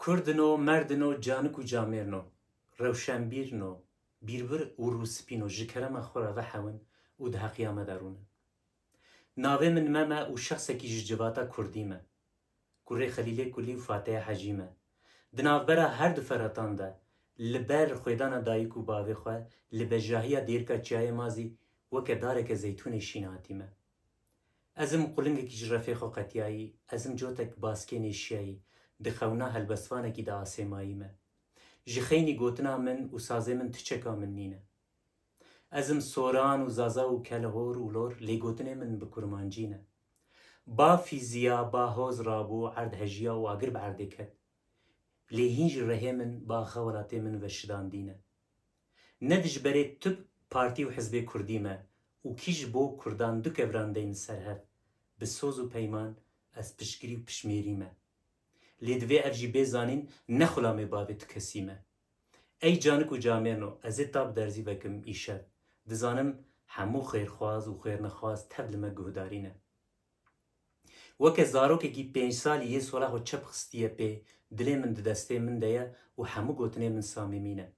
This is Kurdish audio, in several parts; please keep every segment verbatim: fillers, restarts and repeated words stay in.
Kurdino, merdino, canik û camêrno, rewşenbîrno, bîrbir û rûspîno, ji kerema xwe re vehewin û di heqiya me de rûnin. Navê min Mem e û şexsekî ji civata kurdî me. Kurê Xelîlê Kulî û Fateya Hecî me. Di navbera her du Feratan de, li ber xwêdana dayik û bavê xwe, li bejahiya dêrika Çiyayê Mazî weke dareke zeytûnê şîn hatî me. Ez im qulingekî ji refê xwe qetiyayî, ez im cotek baskê nêşiyayî, di xewna helbestvanekî de asêmayî me. Ji xeynî gotina min û sazê min tu çeka min nîne. Ez im soran û zaza û kelhor û lor, lê gotinê min bi kurmancî ne. Ba fîziya, ba hoz rabû, erd hejiya û agir bi erdê ket. Lê hîn jî rehê min, ba xewelatê min ve şidandî ne. Ne dijberê tu partî û hizbê kurdî me û kî ji bo kurdan du kevran deynin ser hev, bi soz û peyman ez piştgirî û pişmêrî me. Lê divê ev jî bê zanîn, ne xulamê bavê tu kesî me. Ey canik û camêrno, ez ê ta bi derzî vekim îşev. Dizanim hemû xêrxwaz û xêrnexwaz tev li me guhdarî ne. Weke zarokekî pênc salî yê sola xwe çep xistiye pê, dilê min di destê min de ye û hemû gotinê min samîmî ne.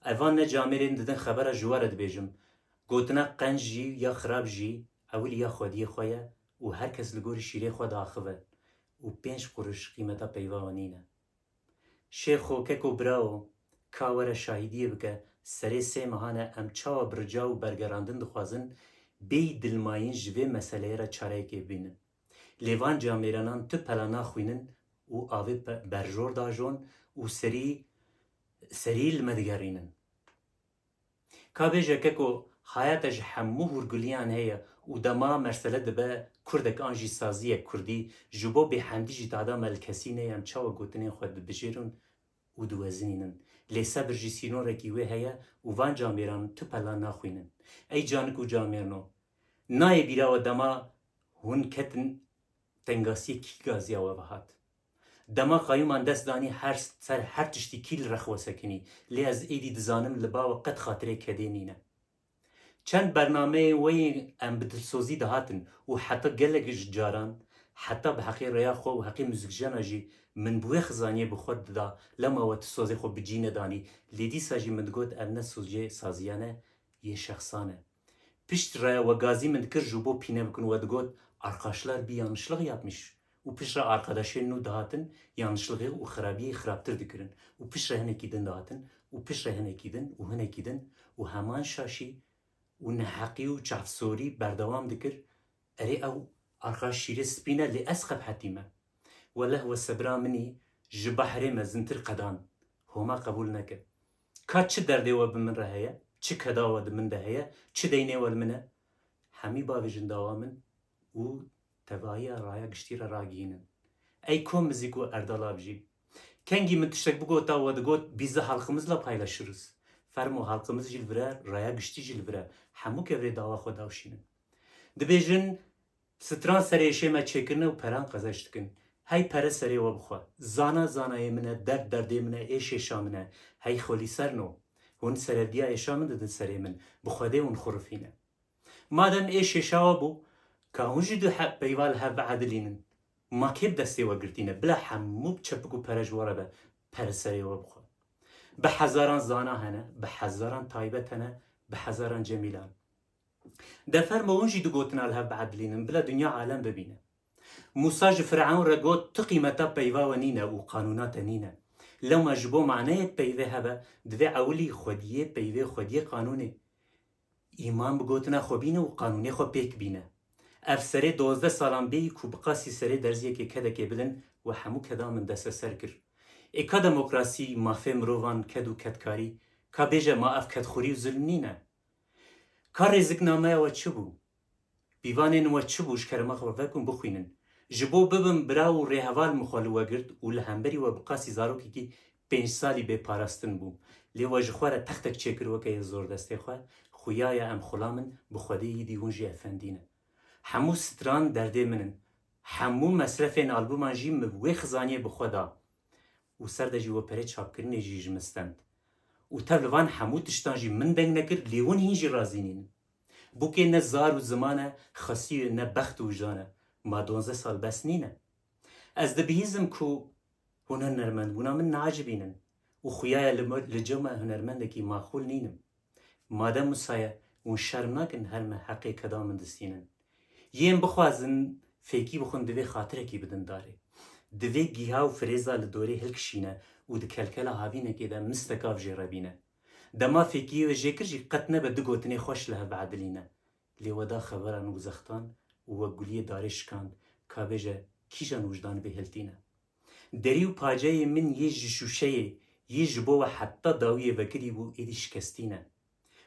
Evan ne camêrên didin xebera ji we re dibêjim. Gotina qenc jî ya xirab jî ewil ya xwediyê xwe ye û her kes li gorî şîrê xwe diaxive û pênc quruş qîmeta peyva we nîne. Şêxo, keko, birawo, ka were şahidiyê bike, serê sê mehan e em çawa bi rica û bergerandin dixwazin bêyî dilmayîn ji vê meseleyê re çareyekê bibînin. Lê van camêranan tu pela naxwînin û avê pe-, berjor dajon û serî, serî li me digerînin. Ka bêje keko, haya te ji hemû hûrgiliyan heye û dema mesele dibe kurdek an jî saziyek kurdî, ji bo bêhemdî jî tada me li kesî neyê em çawa gotinên xwe dibijêrin û diwezinînin. Lê sebir jî sînorekî wê heye û van camêran tu pela naxwînin. Ey canik û camêrno, nayê bîra we dema hûn ketin tengasiyê kî gaziya we ve hat? Dema qayûman dest danî her ser her tiştî kî li rex we sekinî, lê ez êdî dizanim li ba we qet xatirê kedê nîne. Çend bernameyên we yên em bi dilsozî dihatin û heta gelek ji caran, heta bi heqê rêya xwe û heqê muzîkjena jî min bi wê xizaniyê bi xwe dida, lema we tu sozê xwe bi cî nedanî, lê dîsa jî min digot ev ne sozê saziyan e, yê şexsan e. Pişt re we gazî min dikir ji bo pîne bikin, we digot, "Arkadaşlar bir yanlışlık yapmış." Û pişt re arkadaşên nû dihatin, yanlışlixê û xirabiyê xirabtir dikirin. Û pişt re hinekî din dihatin, û pişt re hinekî din, û hinekî din, û heman şaşî û neheqî û çavsorî berdewam dikir, "Erê ew arxa şîrê spî ne, lê ez xebhetî me." Weleh we sebira min î ji behrê mezintir qedan. Homa qebûl neke. Ka çi derdê we bi min re heye, çi keda we di min de heye, çi deynê we li min e? Hemî bavêjin dawa min û tevahiya raya giştî re ragihînin. Ey kom mizîk û erdala bijî. Kengî min tiştek bigota we digot, "Bizi halkımızla paylaşırız." Fermo halkımız jî li vir e, raya giştî jî li vir e. Hemû kevirê dawa xwe dawşînin. Dibêjin, Stran serê êşê me çêkirine û peran qezenç dikin. Hey pere serê we bixwe. Zana zanayê min e, derd derdê min e, êş êşa min e. Hey xwelîserno. Hûn serevdiya êşa min didin serê min. Bi Xwedê hûn xurifîne. Madem êş êşa we bû, ka hûn jî du he-, peyva li hev biedilînin. Ma kê bi destê we girtîne? Bila hemû bi çepik û pere ji we re be. Pere serê we bixwe. Bi hezaran zana hene, bi hezaran taybet hene, bi hezaran cemîlan. De fermo hûn jî du gotina li hev biedilînin, bila dinya alem bibîne. Mûsa ji Firewn re got, "Tu qîmeta peyva we nîne û qanûna te nîne." Lewma ji bo maneyek peyvê hebe, divê ewilî xwediyê peyvê, xwediyê qanûnê. Îman bi gotina xwe bîne û qanûnê xwe pêk bîne. Ev serê dozdeh salan bêyî ku bi qasî serê derziyekê kedekê bidin, we hemû kedan min desteser kir. Ê ka demokrasî, mafê mirovan, ked û kedkarî, ka bêje ma ev kedxurî û zilm nîne? Ka rêziknameya we çi bû? Pîvanên we çi bû, ji kerema xwe vekin bixwînin. Ji bo bibim bira û rêheval min xwe li we girt û li hemberî we bi qasî zarokekî pênc salî bê parastin bûm. Lê we ji xwe re textek çêkir weke yê zordestê xwe, xuya ye em xulam in, bi Xwedê yîdî hûn jî efendî ne. Hemû stran derdê min in. Hemû mesrefên albûman jî min wê xizaniyê bi xwe da. Û ser de jî we perê çapkirinê jî ji min stend. Û tev li van hemû tiştan jî min deng nekir, lê hûn hîn jî razî nînin. Bûkê ne zar û ziman e, xesî ne bext û wijdan e. Ma donzdeh sal bes nîne? Ez dibihîzim ku Hûn hunermendbûna min naecibînin û xuya ye li, li cem me hunermendekî maqûl nînim. Madem wisa ye, hûn şerm nakin her me heqê keda min distînin. Yên bixwazin fêkî bixwin divê xatirekî bidin darê. Divê gîha û firêza li dorê hilkişîne û di kelkela havînekê de mistekav jê re bîne. Dema fêkiyê we jê kir jî qet nebe du gotinê xweş li hev biedilîne. Lê we da xeberan û zextan û we guliyê darê şikand, ka bêje kîjan wijdan vê hiltîne. Derî û paceyê min yê ji şûşeyê, yê ji bo we heta dawiyê vekirî bû êdî şikestî ne.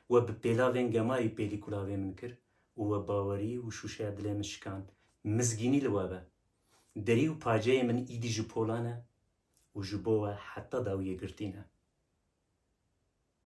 We bi pêlavên gemarî pêlî kulavê min kir û we bawerî û şûşeya dilê min şikand, mizgînî li we be. Derî û paceyê min îdî ji polan e û ji bo we heta dawiyê girtî ne.